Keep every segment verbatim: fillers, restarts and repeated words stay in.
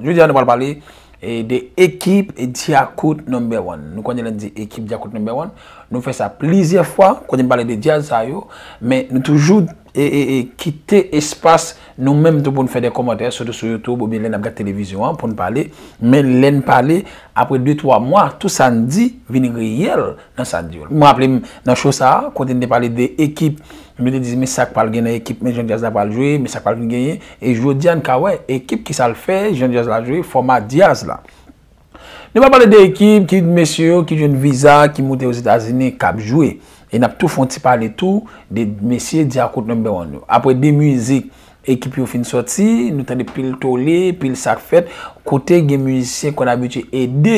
Jodi a, nou pral pale e de ekip Djakout Number One. Nou konnen lè n di ekip Djakout Number One, nou fè sa plizyè fwa, kote n pale de djaz sa yo, men nou toujou e, e, e kite espas nou menm tou pou n fè de kòmantè, sitou sou YouTube oubyen lè n ap gade televizyon an pou n pale. Men lè n pale, apre de twa mwa, tout sa n di vin reyèl nan sa n di yo. Mwen raple m nan show sa a, kote n te pale de ekip, nou te di men sa k pral gen nan ekip, men jan djaz la pral jwe, men sa k pral vin genyen. E jodi a n ka wè ekip ki sa l fè, jan djaz la jwe, fòma djaz la. Nou pral pale de ekip ki mesye yo ki jwenn viza, ki moute Ozetazini, k ap jwe. E n ap tou fè yon ti pale tou de mesye Djakout Number One yo. Apre de mizik ekip yo fin sòti, nou tande pil tole, pil sa k fèt, kote gen mizisyen konn abitye ede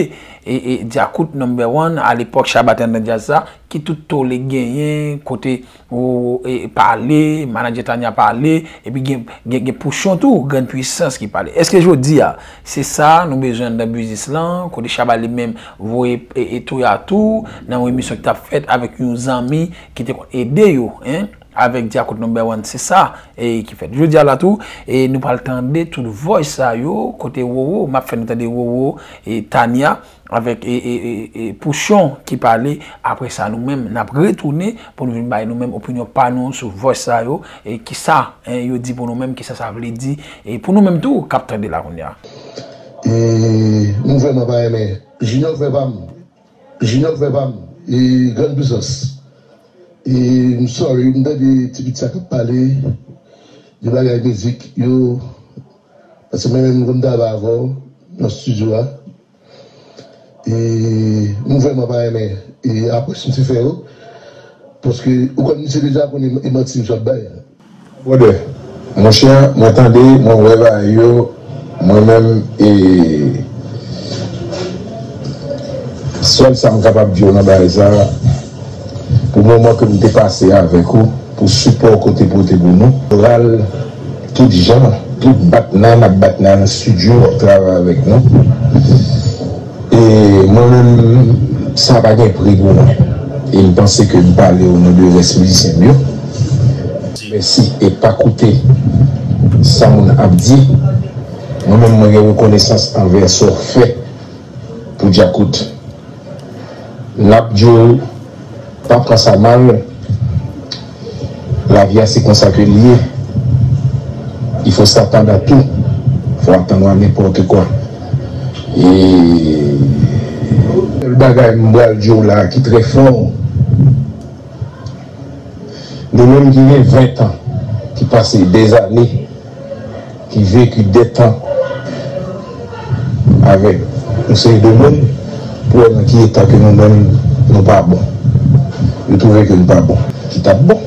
e, e Djakout Number One, alepòk Shabba te anndan djaz sa, ki tout tole genyen, kote ou e, pale, manadjè Tania pale, epi gen, gen, gen Pouchon tou, Grann Pwisans ki pale. Èske jodi a, se sa nou bezwen anndan biznis lan, kote Shabba li menm voye e, e touyatou nan yon emisyon ki t ap fèt avèk yon zanmi ki te konn ede yo, en, avèk Djakout Number One, se sa e ki fèt. Jodi a la tou, e nou pral tande tout voice sa yo, kote Roro, m ap fè nou tande Roro e Tania, avèk e, e, e, e Pouchon ki pale. Apre sa, nou menm, n ap retounen pou nou vin bay nou menm opinyon pa nou sou voice sa yo, e kisa, en, yo di pou nou menm, kisa sa vle di, e pou nou menm tou, k ap tande la kounye a. E, m vrèman pa renmen. Junior frè pa m. Junior frè pa m. E, Grann Pwisans. E, m sorry, m tande ti pitit sa k ap pale de bagay mizik yo. Paske mwen menm, m konn travay avè w nan estidyo a. E m vrèman pa renmen e apwòch misye fè yo. Paske ou konn misye deja konnen e manti misye ap bay. Brother, monchè, mwen tande, mwen wè bagay yo, mwen menm, e sèl sa m kapab di w nan bagay sa, pou moman ke m te pase avèk ou, pou sipò w ke w te pote pou nou. Moral, tout jan, tout bat nan, n ap bat nan, nan estidyo, w ap travay avèk nou. E mwen menm, sa pa gen pri pou mwen. E m panse ke m pale o non de rès mizisyen m yo. Mèsi e pa koute sa moun ap di. Mwen menm, mwen gen rekonesans anvè sa w fè pou Djakout. N ap di w, pa pran sa mal. Lavi a, se konsa ke l ye. Il faut s'attendre à tout. Faut attendre à n'importe quoi. E sèl bagay m pral di w la ki trè fò, nou menm ki gen ven tan, ki pase dèzane, ki veki dètan avèk yon seri de moun, pou wè nan ki eta ke nou menm nou pa bon. Yo twouve ke nou pa bon. Ki t ap bon.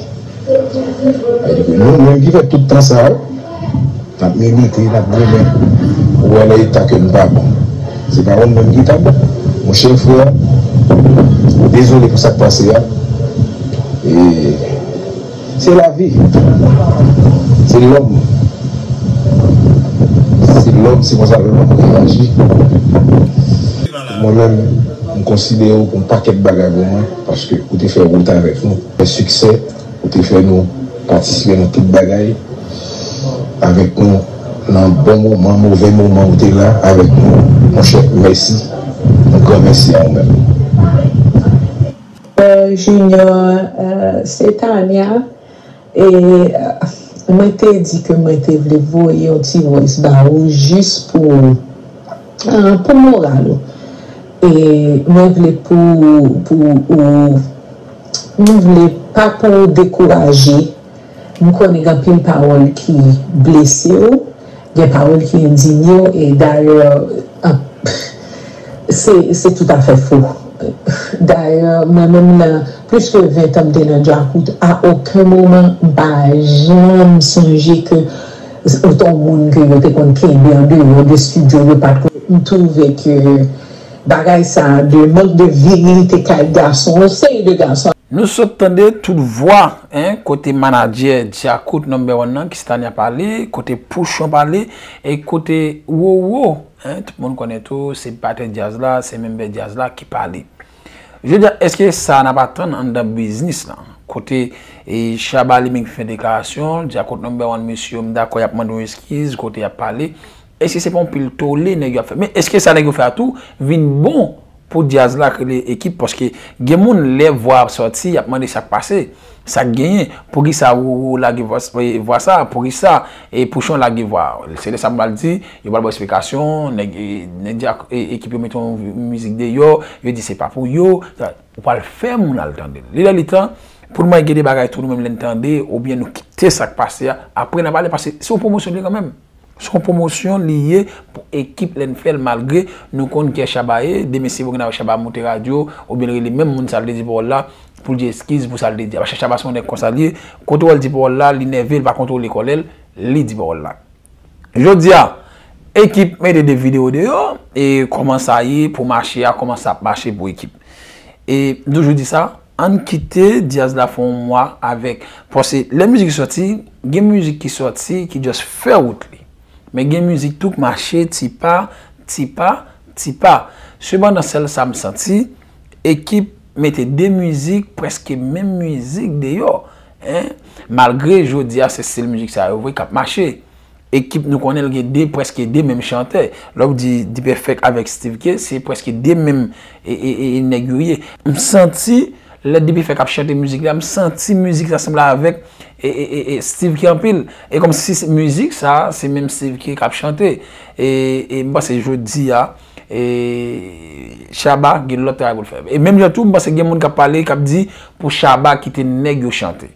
Sa vle di ke nou menm ki fè tout tan sa yo, n ap milite, n ap goumen pou wè nan eta ke nou pa bon. Se pa ou menm ki t ap bon. Monchè frè, dezole pou sa k pase a. E Se lavi. Se lòm. Se lòm, se konsa lòm reyaji. Mwen menm, m konsidere w pou yon pakèt bagay pou mwen, paske ou te fè wout avèk nou, fè siksè, ou te fè nou patisipe nan tout bagay avèk nou, nan bon moman, move moman, ou te la avèk nou. Monchè, mèsi. Yon gran mèsi a ou menm. Junior, se Tania. E mwen te di ke mwen te vle voye yon ti voice ba ou jis pou pou moral ou. E mwen vle pou pou ou, mwen vle pa pou ou dekouraje. M konnen gen anpil pawòl ki blese w, gen pawòl ki endinye w, e dayè, se, se toutafè fo. Dayè, mwen menm nan plis ke ven tan m te nan Djakout, a okenn moman m pa janm sonje ke ou te yon moun ke yo te konn kenbe andeyò de estidyo, yo pa t konn. M twouve ke bagay sa a de mank de virilite kay gason, yon seri de gason. Nou sot tande tout vwa, en, kote manadjè Djakout Number One nan, Kistania pale, kote Pouchon pale, e kote Roro, en, tout moun konnen tou, se batè djaz la, se menm bè djaz la ki pale. Jodi a, èske sa n ap atann anndan biznis lan? Kote e Shabba li menm ki fè deklarasyon, Djakout Number One, mesye yo, m dakò y ap mande yon eskiz, kote y ap pale, Èske se pa yon pil tole nèg yo ap fè? Men èske sa nèg yo fè a tou vin bon pou djaz la k rele Ekip? Paske gen moun, lè vwa ap sòti, y ap mande sa k pase, sa k genyen, poukisa Roro lage vwa, vwa sa, poukisa e Pouchon lage vwa. Se lè sa m pral di, yo pral ba w esplikasyon, nèg, nèg Dyak-, e, Ekip yo mete yon mizik deyò, yo di se pa pou yo, ou pral fè moun al tande l. Li lè li tan pou nou, gen de bagay tou nou menm lè n tande, oubyen nou kite sa k pase a, apre n a pale, paske se yon pwomosyon li ye kanmenm. Se yon pwomosyon li ye pou Ekip lè n fè l, malgre nou konn kiyès Shabba ye. Demen si pou gen Shabba monte radyo, oubyen l rele menm moun sa l te di pawòl la, pou l di eskiz pou sa l te di a. Paske Shabba se yon nèg konsa li ye, kote w wè l di pawòl la, li nève, l pa kontwole kòlè l, li di pawòl la. Jodi a, Ekip mete de videyo deyò, e kòman sa ye pou mache a, kòman sa ap mache pou Ekip. E m toujou di sa, ann kite djaz la fè yon mwa avèk, paske lè mizik sòti, gen mizik ki sòti, ki just fè wout li. Men gen mizik tou k mache ti pa, ti pa, ti pa. Sepandan, sèl sa m santi, Ekip mete de mizik, prèske menm mizik deyò, en. Malgre jodi a, se stil mizik sa yo vre k ap mache. Ekip nou konnen l gen de, prèske de menm chantè. Lè w di D-Perfect avèk Steve K, se prèske de menm, e, e, e, e nèg yo ye. M santi, lè D-Perfect ap chante mizik la, m santi mizik sa sanble avèk, e, e, e, e Steve K anpil. E kòmsi se mizik sa, se menm Steve K k ap chante. E, e m panse jodi a, e Shabba gen lòt travay pou l fè. E menm jan tou, m panse gen moun k ap pale, k ap di pou Shabba kite nèg yo chante.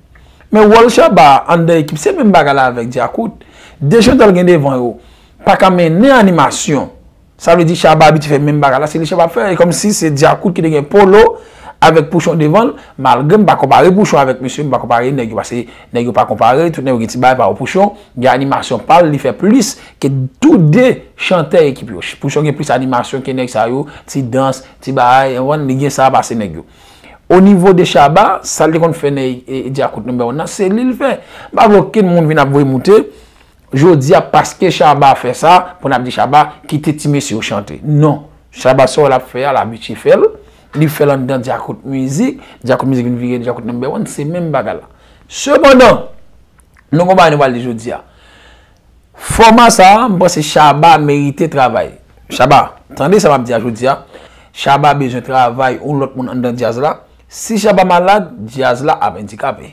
Men wòl Shabba anndan Ekip, se menm bagay la avèk Djakout. De chantè l gen devan yo pa ka mennen animasyon. Sa vle di Shabba abitye fè menm bagay la, se li Shabba ap fè. E kòmsi se Djakout ki te gen Polo avèk Pouchon devan l, malgre m pa konpare Pouchon avèk mesye, m pa konpare nèg yo, paske nèg yo pa konpare, tout nèg yo gen ti bagay pa yo. Pouchon gen animasyon pa l, li fè plis ke tou de chantè Ekip yo. Pouchon gen plis animasyon ke nèg sa yo, ti dans, ti bagay, w konprann, li gen sa pase nèg yo. O nivo de Shabba, sa l te konn fè nan e, e, Djakout Number One nan, se li l fè. M pa vle okenn moun vin ap voye moute jodi a paske Shabba fè sa, pou n ap di Shabba kite ti mesye yo chante. Non. Shabba sa w wè l ap fè a, l abitye fè l. Li fè l anndan Djakout Mizik. Djakout Mizik vin vire Djakout Number One, se menm bagay la. Sepandan, nou gon bagay nou pral di jodi a. Fòma sa a, m panse Shabba merite travay. Shabba, tande sa m ap di a jodi a. Shabba bezwen travay yon lòt moun anndan djaz la. Si Shabba malad, djaz la ap andikape.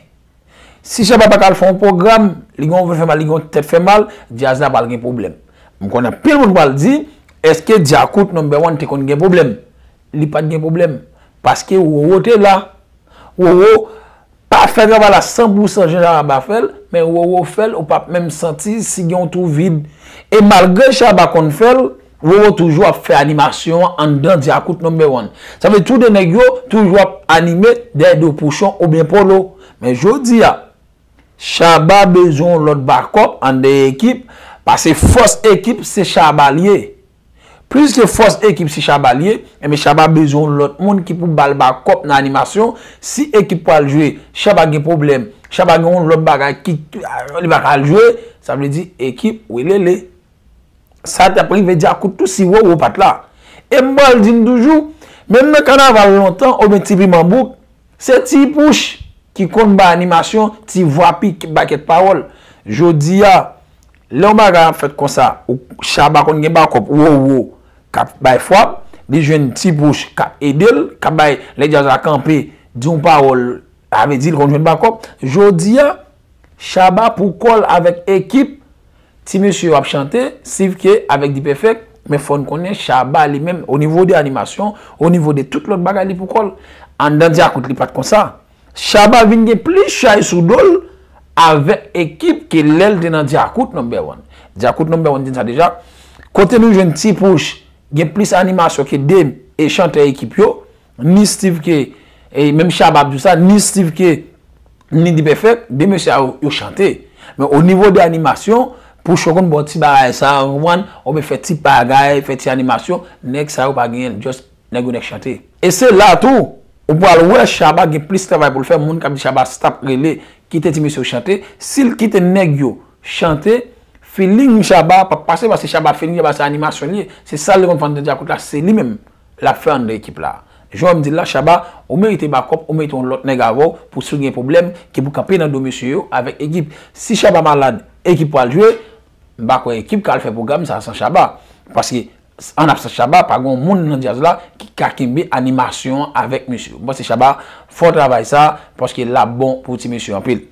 Si Shabba pa ka al fè yon pwogram, li gen yon vant fè mal, li gen yon tèt fè mal, djaz la pral gen pwoblèm. M konnen anpil moun pral di, èske Djakout Number One te konn gen pwoblèm? Li pa t gen pwoblèm. Paske Roro te la. Roro pa fè travay la san pou san jan Shabba fè l, men Roro fè l, ou p ap menm santi si gen yon twou vid. E malgre Shabba konn fè l, Roro toujou ap fè animasyon an anndan Djakout Number One. Sa vle di tou de nèg yo toujou ap anime dèyè do Pouchon oubyen Polo. Men jodi a, Shabba bezwen yon lòt bakòp anndan Ekip, paske fòs Ekip se Shabba l ye. Pliske fòs Ekip se Shabba l ye, enben Shabba bezwen yon lòt moun ki pou ba l bakòp nan animasyon. Si Ekip pral jwe, Shabba gen pwoblèm, Shabba gen yon lòt bagay ki, li pa ka al jwe, sa vle di Ekip welele. Sa t ap rive Djakout tou si Roro pa t la. E m pral di n toujou, menm nan kanaval lontan, oubyen Ti Piman Bouk, se Ti Pouch ki konn bay animasyon, ti vwa pik, bakèt pawòl. Jodi a, lè yon bagay ap fèt konsa, ou, Shabba konn gen bakòp, Roro k ap bay fwap, li jwenn Ti Pouch k ap ede l, k ap bay lè djaz la kanpe, di yon pawòl, sa vle di l konn jwenn bakòp. Jodi a, Shabba pou kò l avèk Ekip, ti mesye yo ap chante, Steve K avèk D-Perfect, men fò n konnen Shabba li menm, o nivo de animasyon, o nivo de tout lòt bagay, li pou kò l. Anndan Djakout, li pa t konsa. Shabba vin gen plis chay sou do l avèk Ekip ke lè l te nan Djakout Number One. Djakout Number One di n sa deja. Kote nou jwenn Ti Pouch gen plis animasyon ke de, e, chantè Ekip yo, ni Steve K, e menm Shabba ap di w sa, ni Steve K, ni D-Perfect, de mesye sa yo, yo chante. Men o nivo de animasyon, Pouchon konn ba w ti bagay sa, ou konprann, oubyen fè ti bagay, fè ti animasyon, nèg sa yo pa genyen l, just nèg yo nèk chante. E se la tou, ou pral wè Shabba gen plis travay pou l fè, moun k ap di Shabba stop rele, kite ti mesye yo chante, si l kite nèg yo chante, feeling Shabba p ap pase, paske Shabba feeling Shabba se animasyon l ye, se sa l te konn fè anndan Djakout la, se li menm l ap fè anndan Ekip la. Jan m di l la, Shabba, ou merite bakòp, ou merite yon lòt nèg avè w pou si w gen pwoblèm, ki pou kanpe nan do mesye yo avèk Ekip. Si Shabba malad, Ekip pral jwe, M pa kwè ekip k al fè pwogram sa san Shabba. Paske an absans Shabba, pa gen moun nan djaz la ki ka kenbe animasyon an avèk misye. M panse Shabba fè travay sa paske l ap bon pou ti mesye anpil.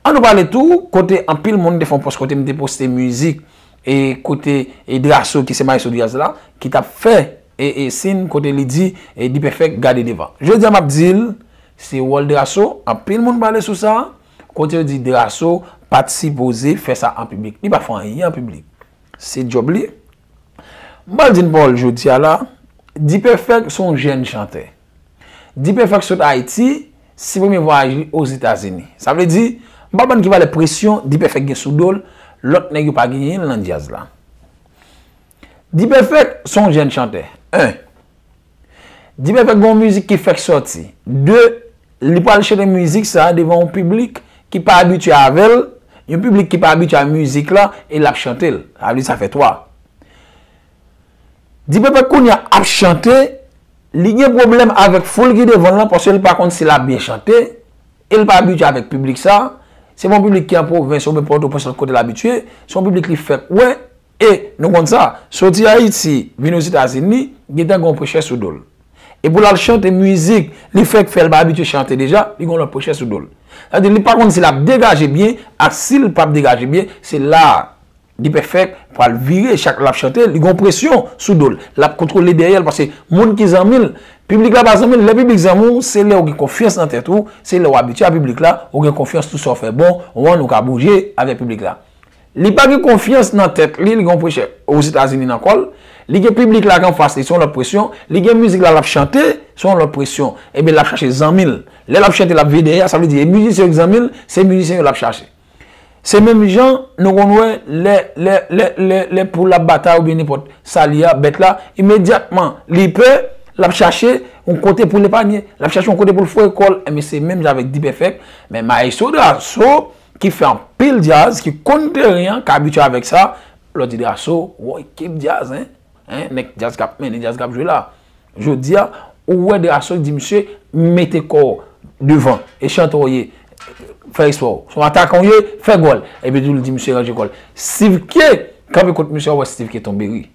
An nou pale tou kote anpil moun te fè yon pòs kote m te poste mizik e kote e Drasso ki se maestro djaz la ki t ap fè e, e sin kote li di e D-Perfect gade devan. Jodi a m ap di l se wòl Drasso, anpil moun pale sou sa, kote yo di Drasso pa t sipoze fè sa an piblik. Li pa fè anyen an piblik. Se djòb li. M pral di n pawòl jodi a la, D-Perfect se yon jèn chantè. D-Perfect sot Ayiti, se premye vwayaj li Ozetazini. Sa vle di, m pa konn ki valè presyon D-Perfect gen sou do l, lòt nèg yo pa genyen l nan djaz la. D-Perfect se yon jèn chantè. En. D-Perfect gen yon mizik ki fèk sòti. De, li pral chante mizik sa devan yon piblik ki pa abitye avè l, yon piblik ki pa abitye a mizik la, e l ap chante l. Sa vle di sa fè twa. D-Perfect kounye a ap chante, li gen pwoblèm avèk foul ki devan l lan paske l pa konn si l ap byen chante, e l pa abitye avèk piblik sa. Se pa yon piblik ki an pwovens oubyen Pòtoprens, lòt kote l abitye, se yon piblik li fèk wè, e nou konn sa, soti Ayiti, vin Ozetazini, gentan gen yon prechè sou do l. E pou l al chante mizik, li fèk fè, l pa abitye chante deja, li gen yon lòt prechè sou do l. Sa vle di, li pa konn si l ap degaje byen, ak si l p ap degaje byen, se la a D-Perfect pral vire, chak lè l ap chante, li gen yon presyon sou do l. L ap kontwole dèyè l, paske moun ki zanmi l, piblik la pa zanmi l. Lè piblik zanmi w, se lè w gen konfyans nan tèt ou, se lè w abitye a piblik la, ou gen konfyans tout sa w fè bon, w ann ou ka bouje avèk piblik la. Li pa gen konfyans nan tèt li, li gen yon prechè Ozetazini nan kò l, li gen piblik la k anfas li, se yon lòt presyon, li gen mizik la l ap chante, se yon lòt presyon. Ebyen, l ap chache zanmi l. Lè l ap chante, l ap veye dèyè a, sa vle di, e mizisyen yo k zanmi l, se mizisyen yo l ap chache. Se menm jan nou konn wè lè, lè, lè, lè, lè poul ap batay oubyen nenpòt sa li a, bèt la, imedyatman li pè, l ap chache yon kote pou l epanye, l ap chache yon kote pou l foure kò l. Enben, se menm jan avèk D-Perfect, men Maestro Drasso, ki fè anpil djaz, ki konn teren an, k abitye avèk sa, lè w di Drasso, w ekip djaz, en, en, nèg djaz k ap mennen, djaz k ap jwe la. Jodi a, ou wè Drasso di misye mete kò w devan, e chantè w ye, fè espò w. Se yon atakan w ye, fè gòl. Epi tou li di misye ranje kò l. Steve K kanpe kot misye, w wè Steve K tonbe ri.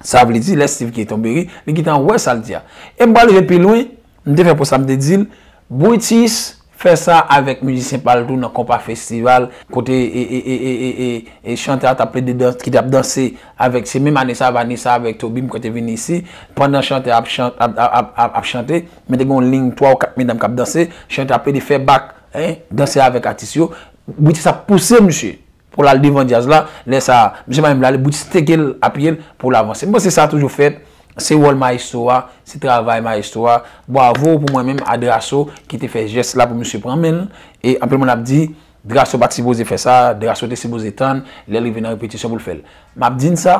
Sa vle di, lè Steve K tonbe ri, li gentan wè sa l di a. E m pral rive pi lwen, m te fè pòs la, m te di l, Brutus fè sa avèk mizisyen pa l tou nan Konpa Festival, kote e, e, e, e, e, e, e chantè a t ap plede dans, ki t ap danse avèk, se menm ane sa, Vanessa avèk Toby, m kwè te vin isi, pandan chantè a ap chan-, ap, ap, ap, ap, ap chante, men te gen yon liy twa ou kat medam k ap danse, chantè a ap plede fè bak, en, danse avèk atis yo, Brutus ap pouse misye pou l al devan djaz la, lè sa a, misye pa menm vle ale, Brutus teke l, apiye l pou l avanse. M panse sa toujou fèt, se wòl maestro a, se travay maestro a. Bwavo pou mwen menm a Drasso ki te fè jès la pou misye pran men l. E anpil moun ap di, Drasso pa t sipoze fè sa, Drasso te sipoze tann lè l rive nan repetisyon pou l fè l. M ap di n sa,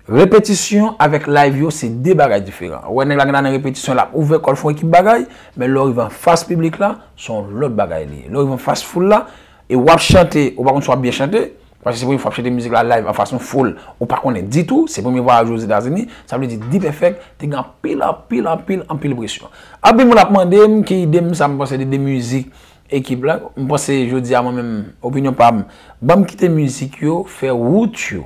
repetisyon avèk live yo se de bagay diferan. Ou wè nèg la gentan nan repetisyon, l ap ouvè kò l fè yon ekip bagay, men lè w rive anfas piblik la, se yon lòt bagay li ye. Lè w rive anfas foul la, e w ap chante, ou pa konn si w ap byen chante, paske se premye fwa w ap chante mizik la live anfas yon foul ou pa konnen ditou, se premye vwayaj ou Ozetazini, sa vle di D-Perfect te gen anpil, anpil, anpil, anpil presyon. Anpil moun ap mande m ki ide m sa m panse de, de mizik ekip la. M panse jodi a mwen menm, opinyon pa m, ban m kite mizik yo fè wout yo.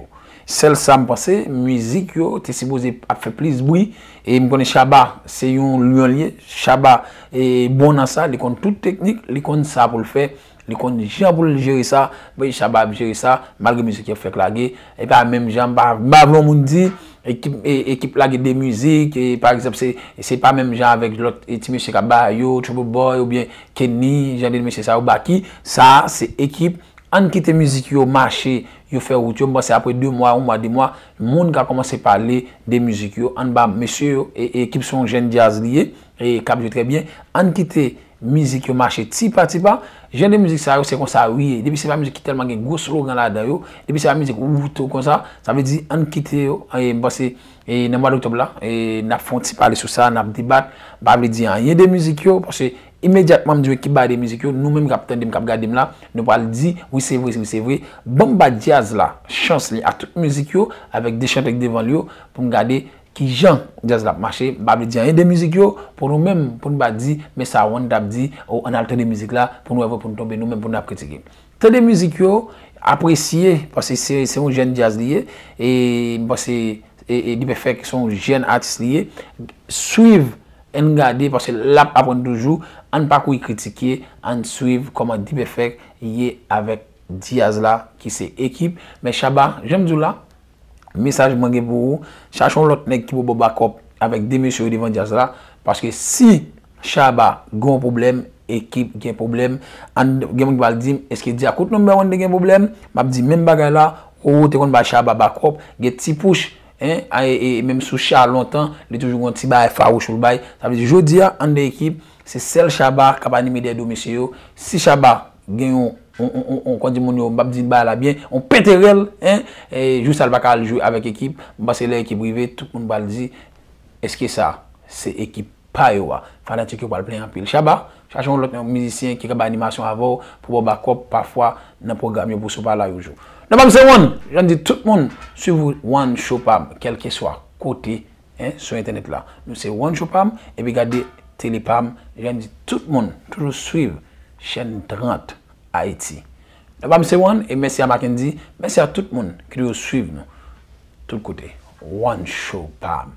Sèl sa m panse, mizik yo te sipoze ap fè plis bri, e m konnen Shabba se yon lyon li ye, Shabba e bon nan sa, li konn tout teknik, li konn sa pou l fè, li konn jan pou l jere sa, men Shabba ap jere sa, malgre mizik yo fèk lage, e pa menm jan, m pa, m pa vle yon moun di, ekip, e, ekip lage de mizik, e pa egzanp, se, se pa menm jan avèk lòt, e ti mesye k ap bay yo, Trouble Boy oubyen Kenny, jan de mesye sa yo, Baky, sa a, se ekip, ann kite mizik yo mache, yo fè wout yo, m panse apre de mwa, yon mwa, de mwa, moun ka kòmanse pale de mizik yo, ann ba mesye yo, e, e ekip se yon jèn djaz li ye, e k ap jwe trè byen, ann kite mizik yo mache ti pa ti pa. Jan de mizik sa yo, se konsa yo ye. Depi se pa mizik ki tèlman gen gwo slogan ladan yo, depi se pa mizik wout ou konsa, sa vle di ann kite yo. E, m panse, e, nan mwa doktòb la, e, n ap fè yon ti pale sou sa, n ap debat. M pa vle di anyen de mizik yo, paske imedyatman m di w ekip ba de mizik yo, nou menm k ap tande m, k ap gade m la, nou pral di, wi, se vre, wi, se vre. Ban m ba djaz la chans li ak tout mizik yo, avèk de chantè k devan l yo, pou m gade kijan djaz la ap mache, m pa vle di anyen de mizik yo, pou nou menm, pou n pa di, men sa One t ap di, o, ann al tande mizik la, pou nou wè vre, pou n tonbe nou menm, pou n ap kritike. Tande mizik yo, apresye, paske se se yon jèn djaz li ye, e m panse e, e D-Perfect se yon jèn atis li ye. Swiv and gade, paske l ap aprann toujou. Ann pa kouri kritike, ann swiv kòman D-Perfect ye avèk djaz la ki se Ekip. Men Shabba, jan m di w la, mesaj mwen gen pou ou, chache yon lòt nèg ki pou ba w bakòp avèk de mesye yo devan djaz la, paske si Shabba gen yon pwoblèm, Ekip gen pwoblèm. Ann, gen moun ki pral di m, èske Dyakout number one te gen pwoblèm? M ap di menm bagay la, Roro te konn bay Shabba bakòp, gen Ti Pouch, en, a, e, e menm sou Cha lontan, li toujou gen yon ti bagay fawouch pou l bay. Sa vle di, jodi a, anndan Ekip, se sèl Shabba k ap anime dèyè do mesye yo. Si Shabba gen yon, yon, yon, yon, yon, kòman di moun yo, m p ap di bagay la byen, yon penterèl, en, e, jou sa l pa ka al jwe avèk Ekip, m panse lè Ekip rive, tout moun pral di, èske sa se Ekip pa yo a? Fanatik yo pral plenyen anpil. Shabba, chache yon lòt mizisyen ki ka bay animasyon avè w pou ba w bakòp pafwa nan pwogram yo pou sou pa la yo jou. Non pa m se One, jan m di tout moun, swiv One Show pa m, kèlkeswa kote, en, sou entènèt la. Nou se One Show pa m, epi gade tele pa m, jan m di tout moun, toujou swiv chèn trant Ayiti. Non pa m se One, e mèsi a Mackendy, mèsi a tout moun ki toujou swiv nou tout kote. One Show pa m.